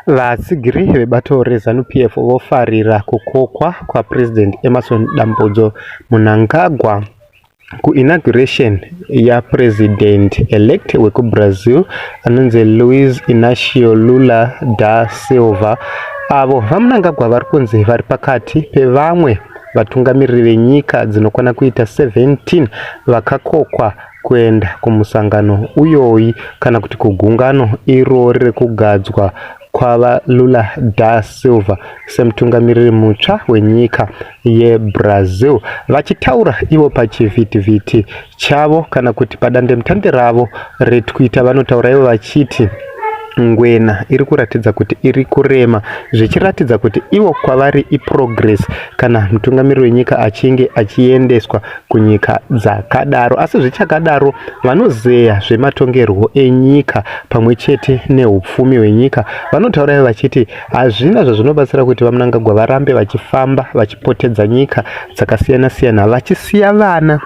Vatsigiri vebato reZanu PF vofarira kukokwa kwaPresident Emmerson Dambudzo Mnangagwa kuinauguration yaPresident elect wekuBrazil anonzi Luiz Inacio Lula da Silva avo VaMnangagwa vari kunzi vari pakati pevamwe vatungamiriri venyika dzinokwana kuita 17 vakakokwa kuenda kumusangano uyoyi kana kuti kugungano irori rekugadzwa kwaVaLula da Silva semutungamiriri mutsva wenyika yeBrazil. Vachitaura ivo pachivhitivhiti chavo kana kuti padandemutande ravo reTwitter vanotaura ivo vachiti ngwena iri kuratidza kuti iri kurema zvichiratidza kuti ivo kwavari iprogress kana mutungamiriri wenyika achinge achiendeswa kunyika dzakadaro. Asi zvichakadaro, vanozeya zvematongerwo enyika pamwe chete neupfumi hwenyika vanotaura vachiti hazvina zvazvinobatsira kuti VaMnangagwa varambe vachifamba vachipotedza nyika dzakasiyana-siyana vachisiya vana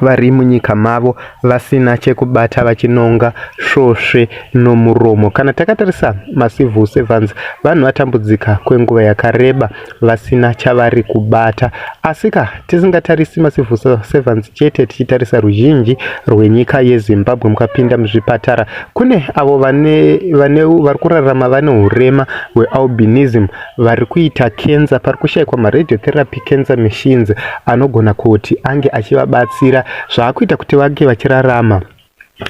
vari munyika mavo vasina chekubata vachinonga svosve nomuromo. Kana takatarisa macivil servants vanhu vatambudzika kwenguva yakareba vasina chavari kubata. Asika tisingatarisi macivil servants chete tichitarisa ruzhinji rwenyika yeZimbabwe mukapinda muzvipatara kune avo vane, vane vari kurarama vane urema hwealbinism vari kuita kenza pari kushaikwa maradiotherapy cancer machines anogona kuti ange achivabatsira zvaakuita kuti vange vachirarama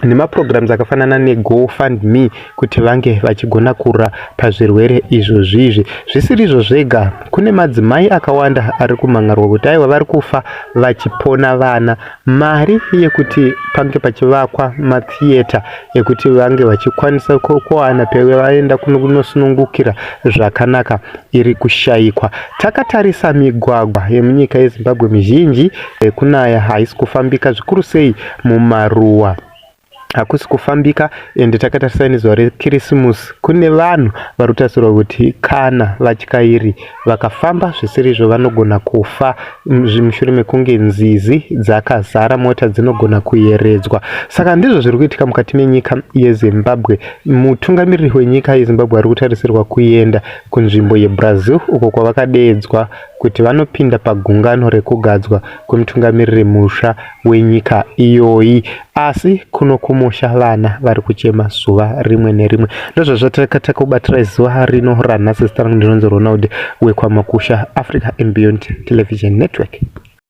nemaprograms akafanana neGoFundMe kuti vange vachigona kurapa zvirwere izvozvizvi. Zvisiri izvo zvega, kune madzimai akawanda ari kumhan'arwa kuti aiwa vari kufa vachipona vana. Mari yekuti pange pachivakwa mathiyeta ekuti vange vachikwanisa kuwana pevaenda kunosunungukira zvakanaka iri kushaikwa. Takatarisa migwagwa yemunyika yeZimbabwe mizhinji kunaya haisi kufambika zvikuru sei mumaruwa hakusi kufambika ende takatarisa nezuva rekirisimusi kune vanhu vari kutarisirwa kuti kana vatyairi vakafamba zvisirizvo vanogona kufa mushure mekunge nzizi dzakazara mota dzinogona kuyeredzwa saka ndizvo zviri kuitika mukati menyika yeZimbabwe mutungamiriri wenyika yeZimbabwe ari kutarisirwa kuenda kunzvimbo yeBrazil uko kwavakadeedzwa kuti vanopinda pagungano rekugadzwa kwemutungamiriri musva wenyika iyoyi asi kuno kumusha vana vari kuchema zuva rimwe nerimwe. Ndozvazvatakakubatira zuva rino ranhasi. Zita rangu ndinonzi Ronald wekwaMakusha, Africa and Beyond Television Network.